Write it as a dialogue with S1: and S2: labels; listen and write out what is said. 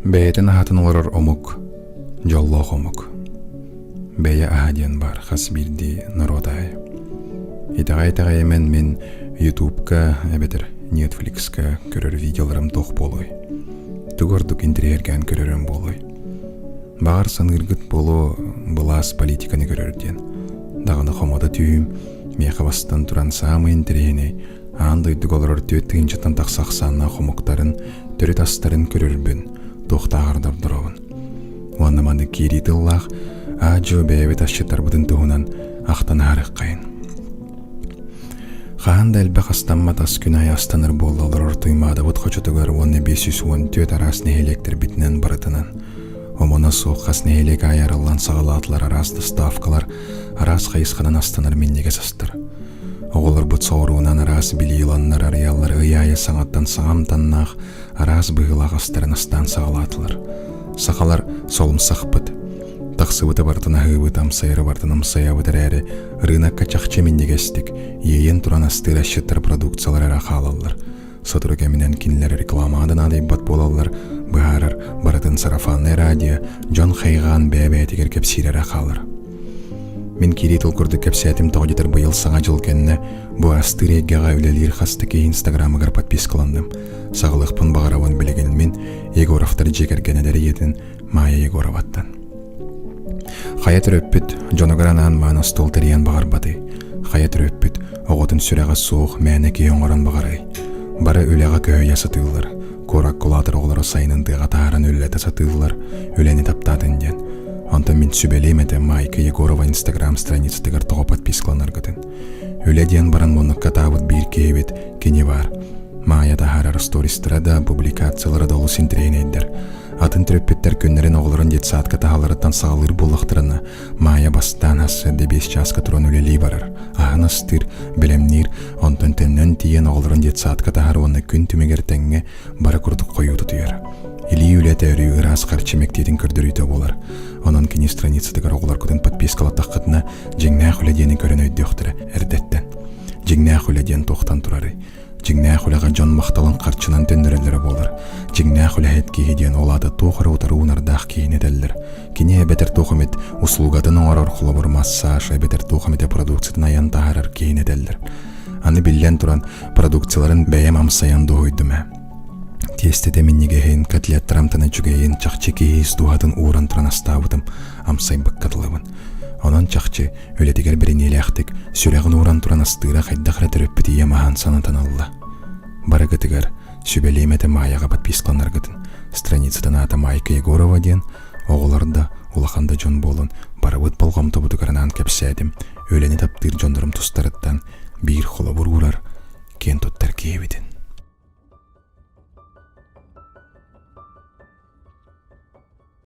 S1: Бэйэтин аһатын олорор омук, дьоллоох омук. Бэйэ аһа диэн баар хас биирдии норуот аайы. Итэҕэй-итэҕэйимэн мин Ютубка эбэтэр Netflix-ка көрөр видеоларым туох буолуой? Тугу ордук интэриэһиргээн көрөрүм буолуой? Баҕар саныыргыт буолуо былаас политиканы көрөр диэн. Даҕаны хомото түүм миэхэ бастан туран саамай интэриэһинэй аан дойдуга олорор 4000-тан тахса ахсааннаах омуктарын төрүт астарын көрөрбүн туохтааҕар да ордоробун. Уонна маннык киирии тыллаах аа-дьуо бэйэбит асчыттарбытын туһунан ахтан аһарыаххайын. Хаһан да элбэх астаммат ас күн аайы астанар буолла олорор Туймаадабыт хочотугар уонна 514 араас нэһилиэктэрбитинэн барытынан. Омуна суох хас нэһилиэк аайы арыллан саҕалаатылар араас доставкалар, араас хайысханан астанар минньигэс астар. Оҕолорбут соҕуруунан араас билии ыланнар арыйаллар ый аайы саҥаттан саҥа амтаннаах, араас быһыылаах астарын астаан саҕалаатылар. Сахалар солумсахпыт. Тахсыбыты барытын аһыыбыт, амсайары барытын амсайабыт эрээри, ырыынакка чахчы минньигэстик, иэйэн туран астыыр асчыттар продукциялара эрэ хаалаллар. Сотору кэминэн кинилэр рекламаҕа да наадыйбат буолаллар, быһаарар барытын сарафаннай радио, дьон хайҕаан бэйэ-бэйэтигэр кэпсиир эрэ хаалар. Мин киирии тыл курдук кэпсээтим тоҕо диэтэр быйыл Саҥа дьыл кэннэ бу астыыр эйгэҕэ үлэлиир хас да киһи инстаграмыгар подпискаланным. Саҕалыахпын баҕарабын билигин мин Егоровтар дьиэ кэргэн эдэр ийэтин Майя Егороваттан. Хайа төрөппүт дьонугар анаан маан остуол тэрийэн баҕарбатый? Хайа төрөппүт оҕотун сүрэҕэ суох мээнэ киһи оҥорон баҕарай? Бары үлэҕэ көһүйэ сатыыллар. Куоракка улаатар оҕолоро сайынын тыаҕа таһааран үлэлэтэ сатыыллар, үлэни таптаатын диэн. Онтон мин сүбэлиэм этэ Майка Егорова инстаграм страницатыгар тоҕо подпискаланаргытын. Үлэ диэн баран муннукка таабыт биир киһибит кини баар. Маайа таһаарар стористара да, публикациялара да олус интэриэһинэйдэр. Атын төрөппүттэр күннэрин оҕолорун детсадка таһаларыттан саҕалыыр буоллахтарына, Маайа бастаан сарсыарда 5 чааска туран үлэлии барар, аһын астыыр, бэлэмниир, онтон төннөн тиийэн оҕолорун детсадка таһар уонна күн түмүгэр тэҥҥэ бары курдук хойуу тутуйар. Илии үлэтэ өрүү ыраас харчы мэктиэтин көрдөрүүтэ буолар. Онон кини страницатыгар оҕолоргутун подпискалаттаххытына, дьиҥнээх үлэ диэни көрөн өйдүөхтэрэ эрдэттэн. Дьиҥнээх үлэ диэн туохтан турарый? Дьиҥнээх үлэҕэ дьон махталын харчынан төннөрөллөрө буолар. Дьиҥнээх үлэһит киһи диэн ол аата туох эрэ утары уунардаах киһини этэллэр. Кини эбэтэр туох эмит услугатын оҥорор, холобур, массаж эбэтэр туох эмитэ продукциятын айан таһаарар киһини этэллэр. Аны биллэн туран, продукцияларын бэйэм амсайан дуоһуйдум ээ. Тиэстэтэ минньигэһин, котлеттар амтана үчүгэйин, чахчы киһи ис дууһатын ууран туран астаабытым, амсайбыкка дылыбын. Онон чахчы үлэтигэр бэриниилээхтик, сүрэҕин ууран туран астыыра хайдах эрэ төрөппүт ийэм аһаан санатан ылла. Барыгытыгар сүбэлиэм этэ Маайаҕа подпискаланаргытын. Страницатын аата Майка Егорова диэн, оҕолор да, улахан да дьон буолан, барыбыт болҕомтобутугар анаан кэпсээтим, үлэни таптыыр дьоннорум тустар.